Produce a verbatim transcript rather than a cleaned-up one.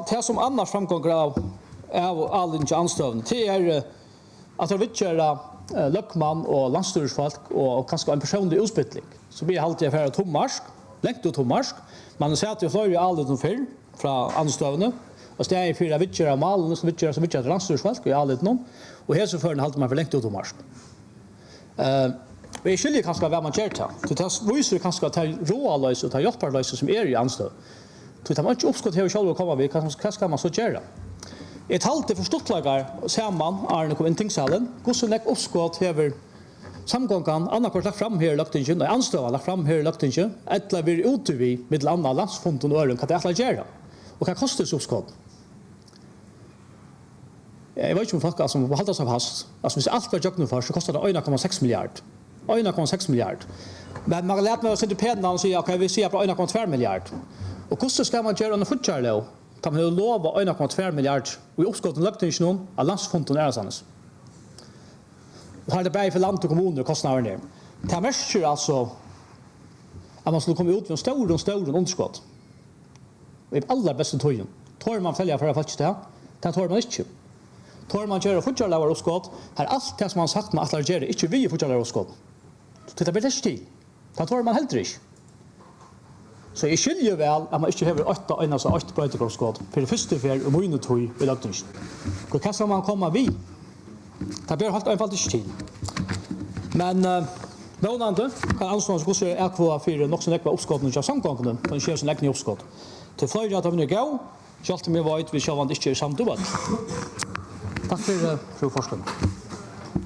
Tað, sum annars framgongur av, av áliti hjá andstøðuni, tað er, eh, at teir viðgera, eh, løgmann og landsstýrisfólk og, og kanska ein persónlig útspilling, sum eg haldi at fara út um mark, langt út um mark. Mann hevur sæð í fleiri álitum fyrr frá andstøðuni, og staðin fyri at viðgera málini, sum viðgera, sum viðgera landsstýrisfólk í álitunum, og hesa ferðina haldi mann fer langt út um mark. Eh, og eg skilji kanska, at mann ger tað, tí tað vísir kanska tað ráðaloysi og tað hjálparloysi, sum er í andstøðu. Tí tað man ikki uppskot hevur sjálvur at koma við, hvat, hvat skal mann so gera? Eg taldi fyri stuttleika saman, áðrenn eg kom inn í tingsalin, hvussu nógv uppskot hevur samgongan annaðhvørt lagt fram her í Løgtinginum, nei, andstøðan lagt fram her í Løgtinginum, ella verið úti við, millum annað landsfundin og øðrum, hvat tey ætla at gera, og hvat kostar hesi uppskot? Ja, eg veit ikki, um fólk, altso, halda seg fast. Altso, viss alt var gjøgnumført, so kostar tað ein komma seks milliard. Ein komma seks milliard. Men mann læt meg vera sindur penari og siga, ok, vit siga bara ein komma tvær milliard. Og hvussu skal mann gera eina fíggjarlóg, tá mann hevur lovað ein komma tvær milliard í uppskotum í Løgtinginum, á landsfundinum aðrastaðnis? Og har er tað bæði fyri land og kommunur, kostnaðurin er. Tað merkir altso, at mann skuldi koma út við einum stórum, stórum undirskoti. Í allarbestum tíðum. Torir mann selja Føroya fólki tað? Tað torir mann ikki. Torir mann gera fíggjarlógaruppskot, har alt tað, sum mann sagt, mann ætlar at gera, ikki við í fíggjarlógaruppskotinum? Tí tað ber tað ikki til. Tað torir mann heldur ikki. So eg skilji væl, at mann ikki hevur eitt einasta eitt broytingauppskot fyri fyrstu ferð í míni tíð í Løgtinginum. Hvat skal mann koma við? Tað ber heilt einfalt ikki til. Men, eh, vónandi kann andstøðan, sum hvussu er atkvøða fyri nokk so nógva uppskotum hjá samgonguni, kann skera sín egnu uppskot. Tí fleiri av teimum eru góð, sjálvt um eg veit, vit sjálvandi ikki eru samd um øll. Takk fyri, frú forstøðna.